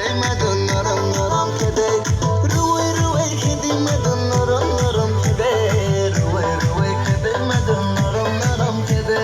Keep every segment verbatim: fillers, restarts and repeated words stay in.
Madon norom norom kede, ruwai ruwai kede, madon norom norom kede, ruwai ruwai kede, madon norom norom kede.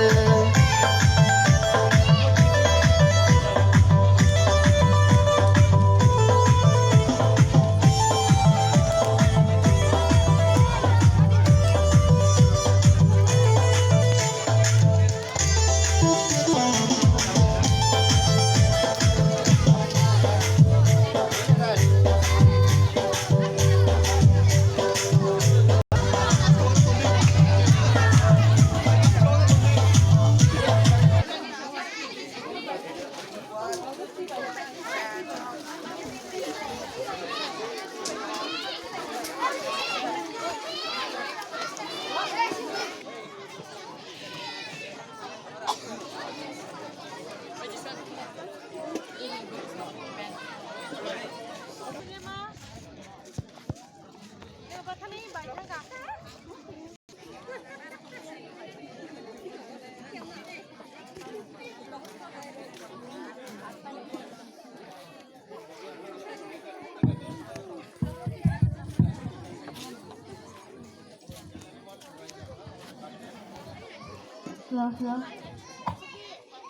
Hello, hello.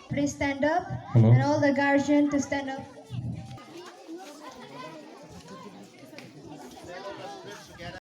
Please stand up. Hello. And all the guardian to stand up.